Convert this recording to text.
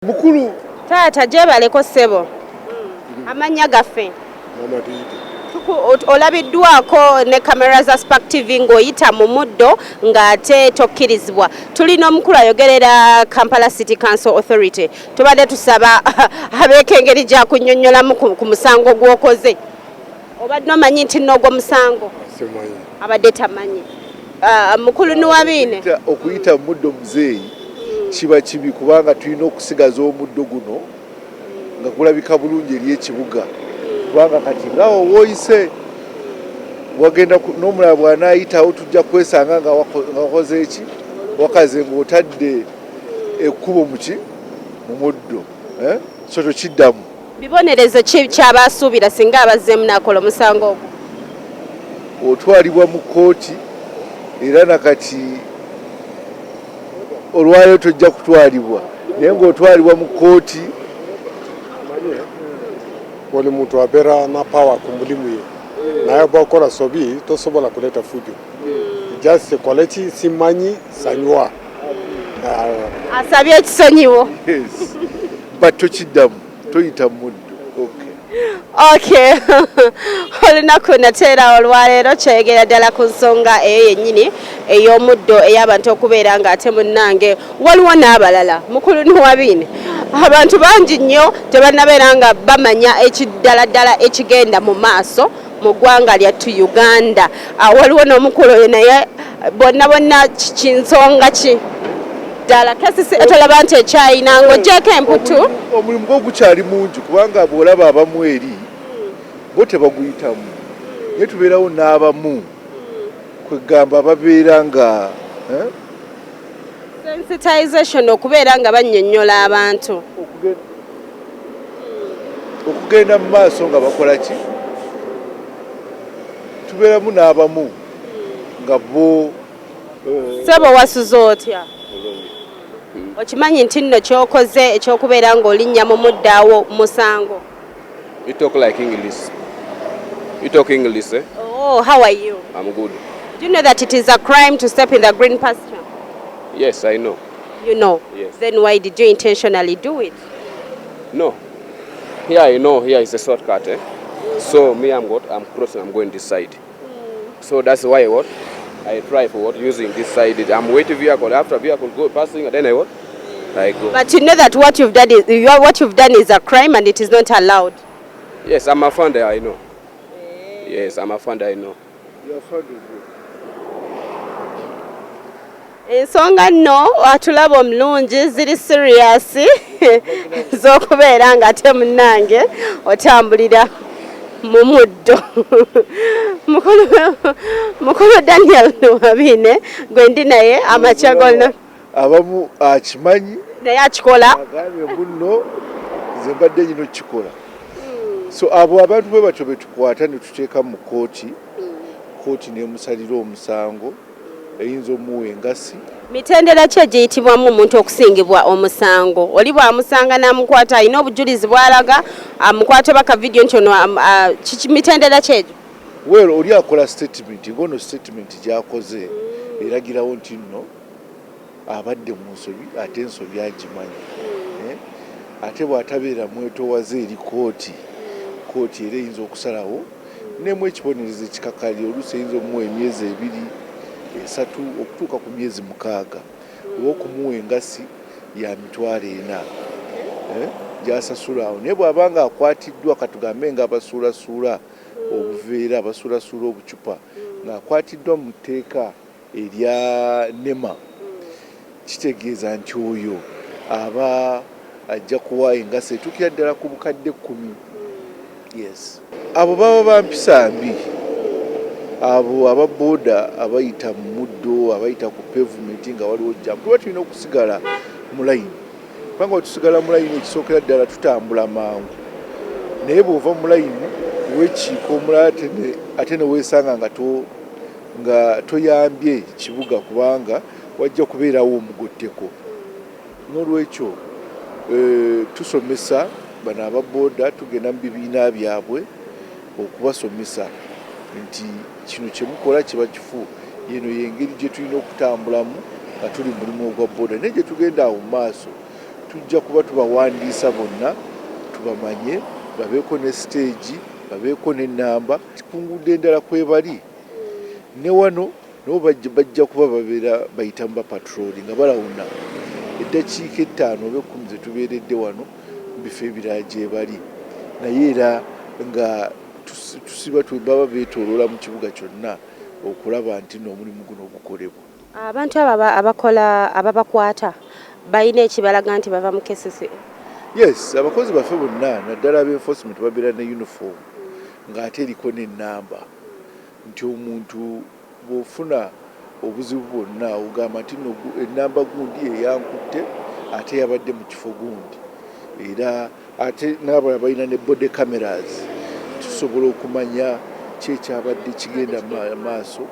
Mukulu. Taata, gyebaleko ssebo. Amannya gaffe? Mama Tuyite. Olabiddwako ne kamera za Spark TV ng'oyita mu muddo ng'ate tokkirizibwa. Tulina omukulu ayogerera Kampala City Council Authority. Tubadde tusaba abeeko engeri gyakunnyonnyolamu ku musango gw'okoze. Obadde omanyi nti n'ogwo musango? Simanyi. Abadde tamanyi. Ah, mukulu Nuwabiine. Okuyita mu muddo, muzeeyi, kiba kibi kubanga tulina okusigaza omuddo guno nga gulabika bulungi eri ekibuga, kubanga kati ngaawo wooyise wagenda n'omulala bw'anaayitawo tujja kwesanga nga wakoze eki wakaze ng'otadde ekkubo muki mu muddo, eh? So tokiddamu. Bibonerezo ki kyabasuubira singa abazzeemu n'akola omusango ogwo? Otwalibwa mu kkooti, era nakati olwayo tojja kutwalibwa, naye ng'otwalibwa mu kkooti. Buli muntu abeera na power ku mulimu ye, naye bw'okola sobi tosobola kuleeta fujo. Just kole ki simanyi sanywa. Ah, Asabye ekisonyiwo. Yes, but tokiddamu, toyita mu muddo, okay? Okay, olunaku nateera olwaleero kyeyogera ddala ku nsonga eyo yennyini ey'omuddo, ey'abantu okubeera ng'ate munnange waliwo n'abalala. Mukulu Nuwabiine, abantu bangi nnyo tebannabeera nga bamanya ekiddala ddala ekigenda mu maaso mu ggwanga lyattu Uganda. Ah, waliwo n'omukulu oyo, naye bonna bonna kinsonga ki ddala KCC tolaba nti ekyayina ng'ogyeko emputu? Omulimu gwo gukyali mungi, kubanga bw'olaba abamu eri bo tebaguyitamu, naye tubeerawo n'abamu kwegamba babeera nga, eh? Sensitization, okubeera nga bannyonnyola abantu. Okugenda mu maaso nga bakola ki, tubeeramu n'abamu nga bo Ssebo, wasuze otya? Okimanyi nti nno kyokoze ekyokubeera ng'olinnya mu muddo awo musango? You talk like English. You talk English, eh? Oh, how are you? I'm good. Do you know that it is a crime to step in the green pasture? Yes, I know. You know? Yes. Then why did you intentionally do it? No. Here I know here is a shortcut, eh? So me, I'm what? I'm crossing, I'm going this side. So that's why what? I try for what? Using this side. I'm waiting vehicle. After vehicle go passing, then I what? I go. But you know that what you've done is a crime and it is not allowed. Yes, I'm a funder, I know. Yes, I'm a funder, I know. You are fond of what? Ensonga nno atulaba omulungi ziri serious z'okubeera nga ate munnange otambulira mu muddo. Mukulu Daniel Nuwabiine gwe ndi naye amakya gonna. Abamu akimanyi, naye akikola. Agambye munno nze mbadde nyina okukikola. So abo abantu bwe batyo betukwata ne tuteeka mu kooti, kooti nemusalira omusango, eyinza omuwa engasi. Mitendera ki egiyitibwamu omuntu okusingibwa omusango? Oli bw'amusanga n'amukwata, alina obujulizi bw'alaga, amukwata baka vidiyo nti ono mitendera ki egyo? Well, oli akola statement, ngaono statement gyakoze eragirawo nti nno abadde mu nsobi, ate ensobi agimanyi. Eh? Ate bw'atabeera mwetowaze eri kooti, kooti era eyinza okusalawo nemu ekibonerezo ekikakali. Oluusi eyinza omuwa emyezi 2, 3, okutuuka ku myezi 6, oba okumuwa engasi ya 400,000, eh, gyasasula awo. Naye bw'aba nga akwatiddwa, katugambe nga abasuulasuula obuveera, abasuulasuula obucupa, ng'akwatiddwa mu tteeka erya NEMA, kitegeeza nti oyo aba ajja kuwa engasi etuukira ddala ku 10,000. Yes, abo baba bampisa mbi, abo ababooda abayita mu muddo, abayita ku pavement nga waliwo jam. Tuba tulina okusigala mu layini, kubanga wetusigala mu layini, ekisookera ddala tutambula mangu, naye bw'ova mu layini wekiika omulala, ate ne weesanga nga toyambye kibuga, kubanga wajja kubeerawo omugotteko. N'olwekyo tusomesa bano ababooda, tugenda mu bibiina byabwe okubasomesa nti kino kyemukola kiba kifu. Yeno yengeri gye tulina okutambulamu nga tuli mulimu ogwa booda, naye gye tugenda awo mu maaso. Tujja kuba tubawandiisa bonna, tubamanye, babeeko ne stage, babeeko n'ennamba. Ku nguudo endala kwebali ne wano nabo bajja kuba babeera bayita mu bapatroli nga balawuna eddakiika 5 oba 10 zetubeeredde wano mu bifo ebirala gye bali, naye era nga tusiba baba beetooloola mu kibuga kyonna okulaba nti n'omulimu guno gukolebwa. Abantu abo abakola, ababakwata, balina ekibalaga nti bava mu KCCA? Yes, abakozi baffe bonna, naddala ab'enforcement, babeera ne uniform ng'ate eriko n'ennamba, nti omuntu bw'ofuna obuzibu bwonna ogamba nti no ennamba gundi eyankutte ate yabadde mu kifo gundi. Era ate n'abalala balina ne body cameras, tusobola okumanya ki ekyabadde kigenda maaso.